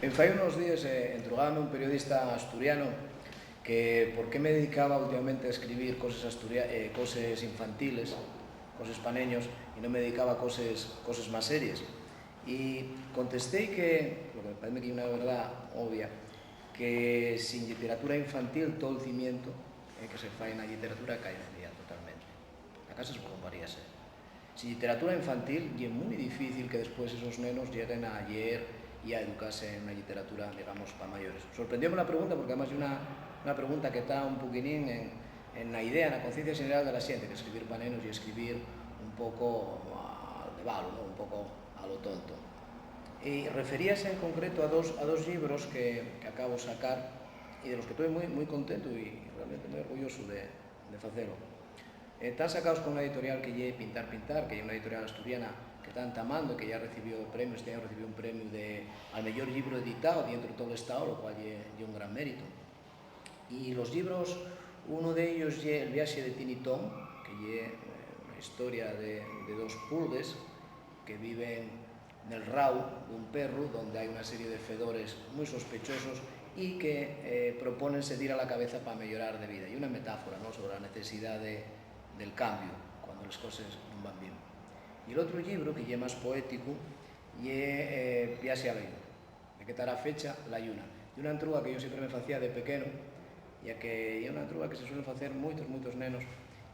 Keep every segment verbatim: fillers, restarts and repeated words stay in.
En fai unos díes, eh, entrugábame un periodista asturiano que por qué me dedicaba últimamente a escribir coses asturia-, eh, coses infantiles, coses pa neños, y no me dedicaba a coses, coses más series. Y contesté que, lo que me parece que ye una verdá obvia, que sin lliteratura infantil todo el cimiento, eh, que se fai na lliteratura caería totalmente. La casa se bombaríase. Sin lliteratura infantil, ye mui difícil que después esos nenos lleguen a lleer y a educase na lliteratura, digamos, pa mayores. Sorprendióme la pregunta, porque además ye una, una pregunta que ta un poquinín en, en la idea, na conciencia general de la xente, que escribir pa nenos ye escribir un poco a, de valu, ¿no? Un poco a lo tonto. Y referíase en concreto a dos, a dos llibros que, que acabo sacar y de los que estoy muy, muy contento y realmente muy orgulloso de, de facelo. Eh, tán sacaos con una editorial que ye Pintar Pintar, que ye una editorial asturiana que ta entamando, que ya recibió premios, este año recibió un premio de, al mellor llibro editao dientro de todo l'estao, lo cual ye, ye un gran mérito. Y los llibros, uno d'ellos ye El viaxe de Tin y Tom, que ye, eh, una historia de, de dos pulgues que viven nel rau d'un perru, donde hai una serie de fedores mui sospechosos y que, eh, propónense dir a la cabeza pa meyorar de vida. Y una metáfora, ¿no?, sobre la necesidá de, del cambio cuando les coses nun van bien. Y l'otru llibru, que ye más poéticu, ye, eh, Viaxe a la Lluna. ¿De qué tará fecha la lluna? Ye una entruga que yo siempre me facía de pequeno, ya que ye una entruga que se suelen facer muitos, muitos nenos,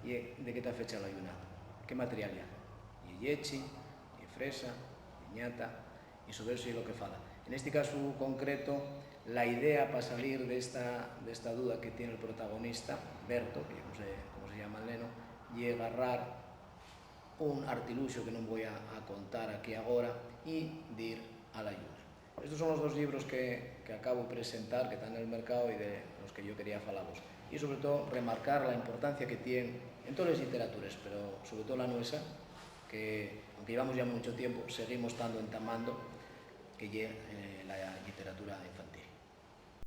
y ye, ¿de qué ta fecha la lluna? ¿Qué material ye? ¿Ye llechi? ¿Ye fresa? ¿Ye ñata? Y sobre eso ye lo que fala. En este casu concreto, la idea pa salir d'esta, d'esta duda que tien el protagonista, Berto, que ye como se, como se llama el neno, ye garrar un artiluxo que nun voi a, a contar aquí agora, y dir a la lluna. Estos son los dos llibros que, que acabo de presentar, que tán nel mercáu y de los que yo quería falavos. Y sobre todo remarcar la importancia que tien en toles lliteratures, pero sobre todo la nuesa, que, aunque llevamos ya mucho tiempo, seguimos tando entamando, que ye, eh, la lliteratura infantil.